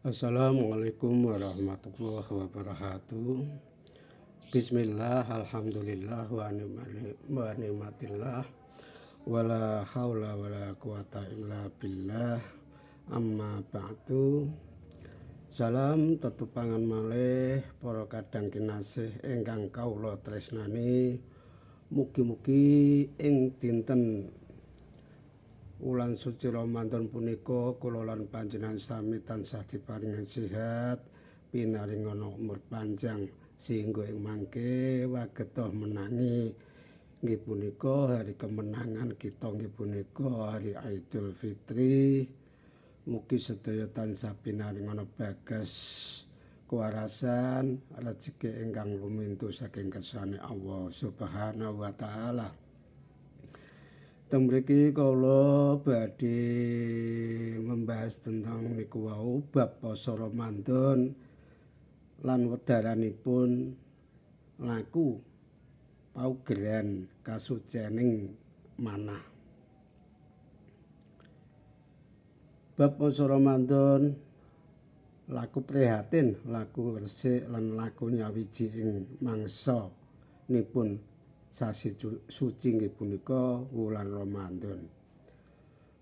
Assalamualaikum warahmatullahi wabarakatuh. Bismillah, alhamdulillah, wa ni'matillah, wala haula wala quwata illa billah, amma ba'du. Salam tetupangan malih para kadang kinasih ingkang kawula tresnani. Mugi-mugi ing dinten wulan suci Ramadan punika kula lan panjenengan sami tansah diparingi sehat, pinaringana umur panjang sehingga ing mangke wageta menangi nggih punika hari kemenangan kita nggih punika hari Idul Fitri. Mugi sedaya tansah pinaringana bagas kewarasan rejeki ingkang lumintu saking kersane Allah Subhanahu wa taala. Teng mriki kula badhe membahas tentang niku wau bab poso Ramadan lan wedaranipun laku paugeran kasucening manah. Bab poso Ramadan laku prihatin, laku resik lan laku nyawiji ing mangsa nipun sasi suci nggih punika wulan Ramadan.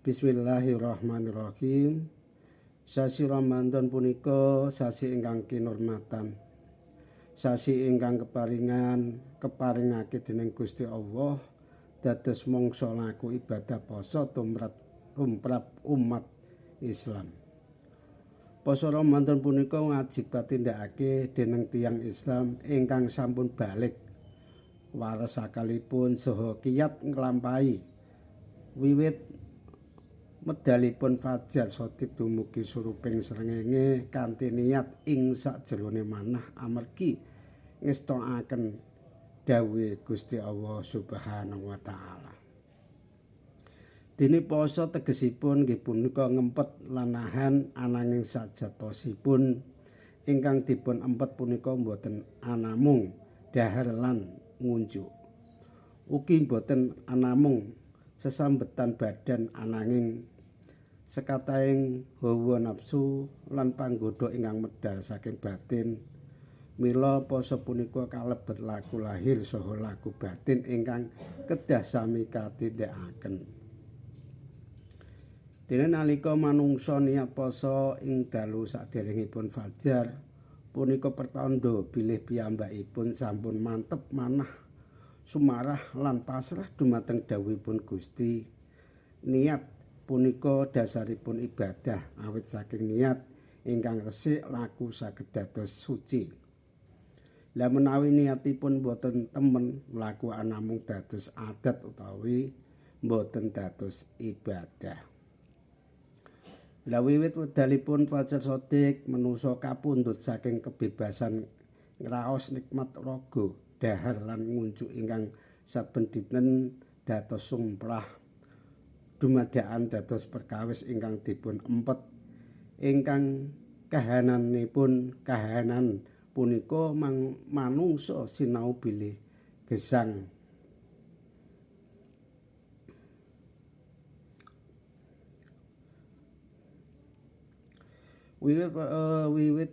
Bismillahirrahmanirrahim. Sasi Ramadan punika sasi ingkang kinurmatan. Sasi ingkang keparingake dening Gusti Allah dados mangsa laku ibadah poso tumrap umat Islam. Poso Ramadan punika wajib katindakake dening tiyang Islam ingkang sampun balik waras akalipun saha kiyat nglampahi wiwit medalipun fajar shadiq dumugi suruping srengenge kanthi niat ing sakjerone manah amargi ngestokaken dawuhe Gusti Allah Subhanahu wa taala. Dene poso tegesipun nggih punika ngempet lan nahan, ananging sajatosipun ingkang dipun empet punika mboten anamung dahar lan ngunjuk. Ugi mboten anamung sesambetan badan ananging sekatahing hawa nafsu lan panggodha ingkang medal saking batin. Mila poso punika kalebet laku lahir saha laku batin ingkang kedah sami katindakaken. Dene nalika manungsa niat poso ing dalu saderengipun fajar punika pertandha bilih piyambakipun sampun mantep manah sumarah lan pasrah dumateng dawuhipun Gusti. Niat punika dasaripun ibadah, awit saking niat ingkang resik laku saged dados suci. Lah menawi niatipun boten temen, laku anamung dados adat utawi boten dados ibadah. Lah wiwit wedalipun fajar shadiq menungsa kapundhut saking kebebasan ngraos nikmat raga, dahar lan ngunjuk ingkang saben dinten dados sumprah dumadakan dados perkawis ingkang dipun empet ingkang kahananipun kahanan punika manungsa sinau bilih gesang. Wiwit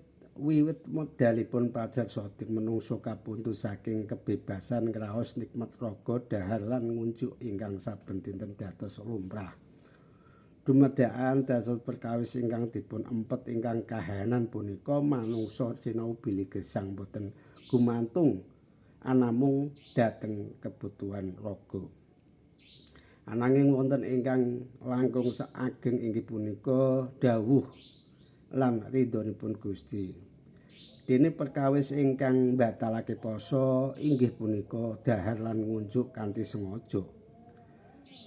modalipun fajar shadiq menungsa kapundhut saking kebebasan ngraos nikmat raga, dahar lan ngunjuk ingkang saben dinten dados lumrah. Dumadakan dados perkawis ingkang dipun empet ingkang kahanan punika manungsa sinau bilih gesang boten gumantung anamung dhateng kebutuhan raga. Ananging wonten ingkang langkung saageng inggih punika dawuh lan ridhonipun Gusti. Dene perkawis ingkang mbatalake poso inggih punika dahar lan ngunjuk kanthi sengaja.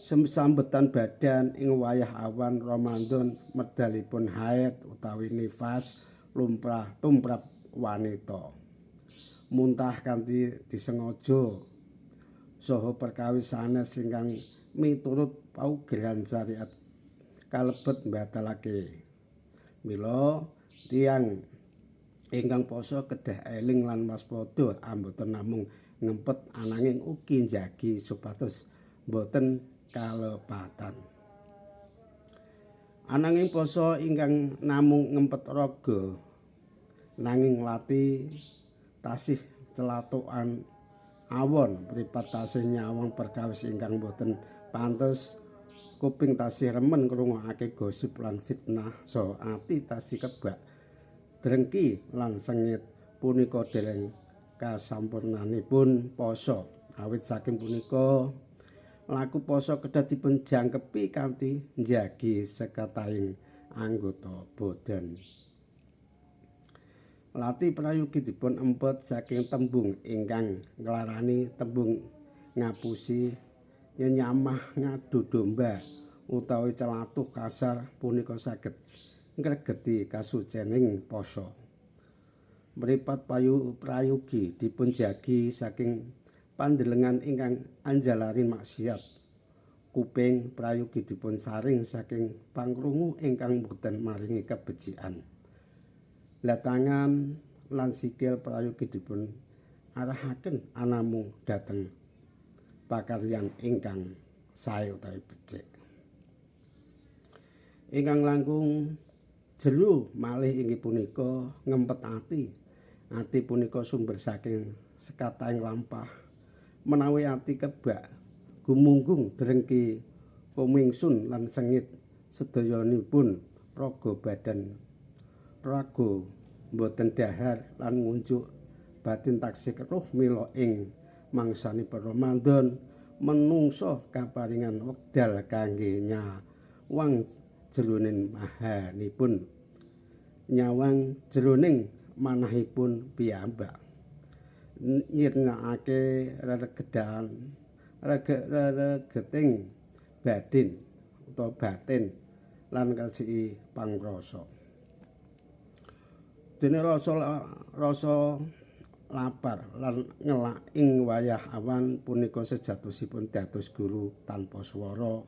Sambetan badan ing wayah awan Ramadan medalipun haid utawi nifas lumrah tumrap wanita. Muntah kanthi disengaja saha perkawis sanes ingkang miturut paugeran syariat kalebet mbatalake. Mila tiyang ingkang poso kedah eling lan waspada amboten namung ngempet ananging ugi njagi supados boten kalepatan. Ananging poso ingkang namung ngempet raga nanging lati tasih celathukan awon, mripat tasih nyawang perkawis ingkang boten pantes, kuping tasih remen ngrungokake gosip lan fitnah, saha ati tasih kebak drengki lan sengit, punika dereng kasampurnanipun poso. Awit saking punika laku poso kedah dipun jangkepi kanthi njagi sekatahing anggota badan. Lati prayogi dipun empet saking tembung ingkang nglarani tembung ngapusi, nyenyamah, ngadu domba utawi celathuh kasar punika saged ngregeti kasucening poso. Mripat payu prayogi dipun jagi saking pandelengan ingkang anjalari maksiat. Kuping prayogi dipun saring saking pangkrungu ingkang boten maringi kebecikan. Lah tangan lan sikil prayogi dipun arahaken anamung dhateng pakaryan ingkang sae utawi becik. Ingkang langkung jero malih inggih punika ngempet ati. Ati punika sumber saking sekatahing lampah. Menawi ati kebak gumunggung drengki, kumingsun lan sengit, sedayanipun raga badan raga boten dahar lan ngunjuk, batin taksih keruh. Mila ing mangsanipun Ramadan menungso kaparingan wekdal kangge nyawang jroning mahanipun, nyawang jroning manahipun piyambak, nyirnakake reregedan reregeting batin utawa batin lan ngresiki pangrasa. Dene rasa lapar lan ngelak ing wayah awan punika sejatosipun dados guru tanpa swara.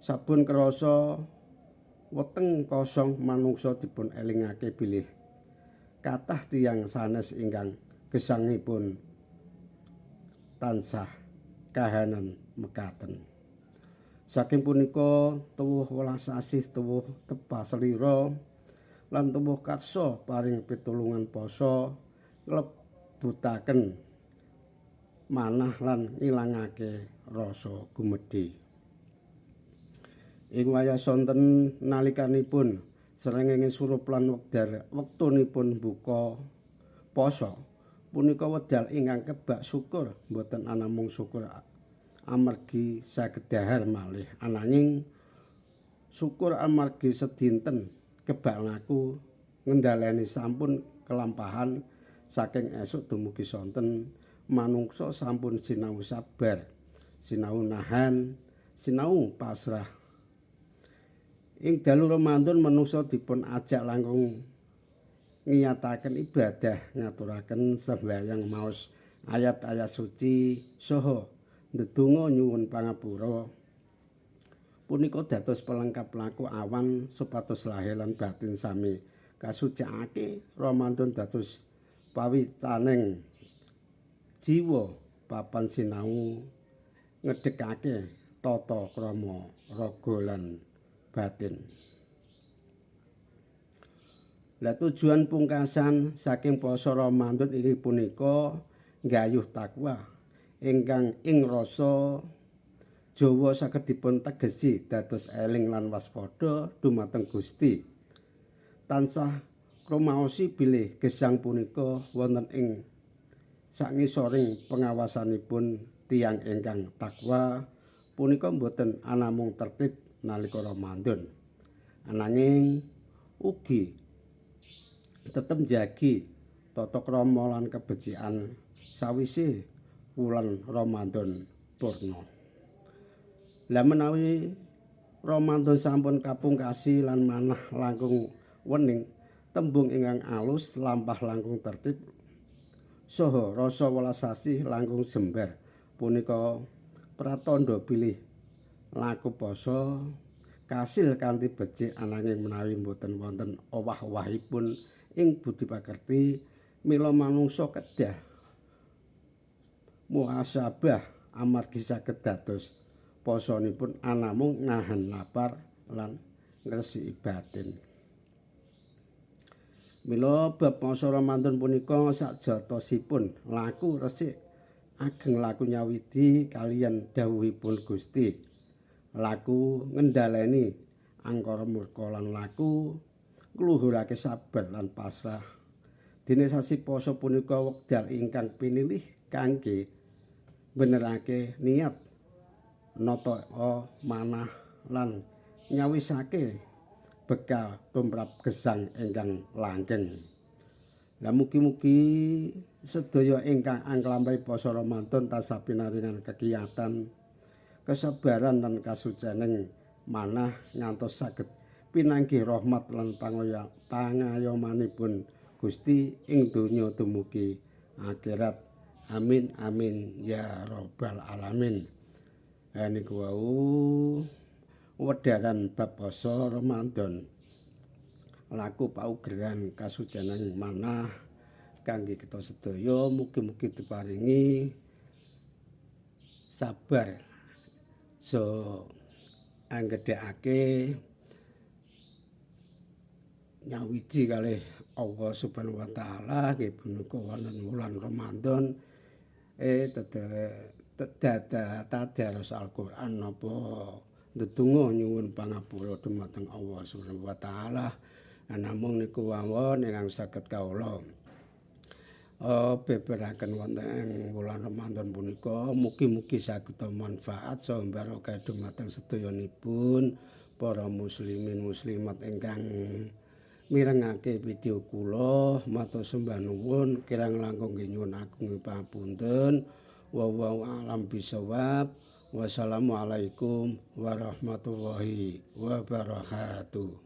Sabun krasa weteng kosong, manungsa dipun elingake bilih kathah tiyang sanes ingkang gesangipun tansah kahanan mekaten. Saking punika tuwuh welas asih, tuwuh tepa selira lan tuwuh karsa paring pitulungan. Poso nglebutaken manah lan ngilangake rasa gumedhe. Ing wayah sonten nalikanipun srengenge surup lan wekdal wektunipun buka poso punika wekdal ingkang kebak syukur. Boten anamung syukur amargi saged dahar malih, ananging syukur amargi sedinten kebak laku ngendhaleni sampun kelampahan. Saking esuk dumugi sonten manungsa sampun sinau sabar, sinau nahan, sinau pasrah. Ing dalu Ramadan manungsa dipun ajak langkung ngiyataken ibadah, ngaturaken sembahyang, maos ayat-ayat suci saha ndedonga nyuwun pangapura. Punika dados pelengkap laku awan supados lahir lan batin sami kasucikake. Ramadan dados pawitaning jiwa, papan sinau ngedekake tata krama raga lan batin. Lah tujuan pungkasan saking poso Ramadan inggih punika nggayuh takwa ingkang ing rasa Jawa saged dipun tegesi dados eling lan waspada dumateng Gusti. Tansah krumaosi bilih gesang punika wonten ing sangisoring pengawasanipun. Tiyang ingkang takwa punika boten anamung tertib nalika Ramadan, ananging ugi tetep njagi tata krama lan kebecikan sawise wulan Ramadan purna. Lah menawi Ramadan sampun kapungkasi lan manah langkung wening, tembung ingkang alus, lampah langkung tertib saha rasa welas asih langkung jembar punika pratandha bilih laku poso kasil kanthi becik. Ananging menawi boten wonten owah-owahipun ing budi pakerti, mila manungsa kedah muhasabah amargi saged dados posonipun anamung nahan lapar lan ngresiki batin. Mila bab poso Ramadan punika sajatosipun laku resik ageng laku nyawidi kaliyan dawuhipun Gusti. Laku ngendhaleni angkara murka lan laku ngluhurake sabar lan pasrah. Dene sasi poso punika wekdal ingkang pinilih kangge benerake niat nata manah lan nyawisake bekal tumrap gesang ingkang langgeng. Lah mugi-mugi sedaya ingkang anglampahi poso Ramadan tansah pinaringan kekiyatan, kesabaran lan kasucening manah ngantos saged pinanggih rahmat lan pangayomanipun Gusti ing donya dumugi akhirat. Amin amin ya rabbal alamin. Niku wau wedharan bab poso Ramadan. Laku paugeran kasucenan manah kangge kita sedaya, mugi-mugi diparingi sabar so anggedhekake nyawiji kalih Allah Subhanahu wa taala nggih punika wonten wulan Ramadan tadaros Al-Qur'an napa ndedonga nyuwun pangapura dumateng Allah Subhanahu wa taala. Namung niku mawon ingkang saged kawula beberaken wonten ing wulan Ramadan punika, mugi-mugi saged manfaat saha barokah dumateng sedayanipun para muslimin muslimat ingkang mirengake video kula. Matur sembah nuwun, kirang langkung nggih nyuwun agung pangapunten. Wallahu a'lam bishawab. Wassalamualaikum warahmatullahi wabarakatuh.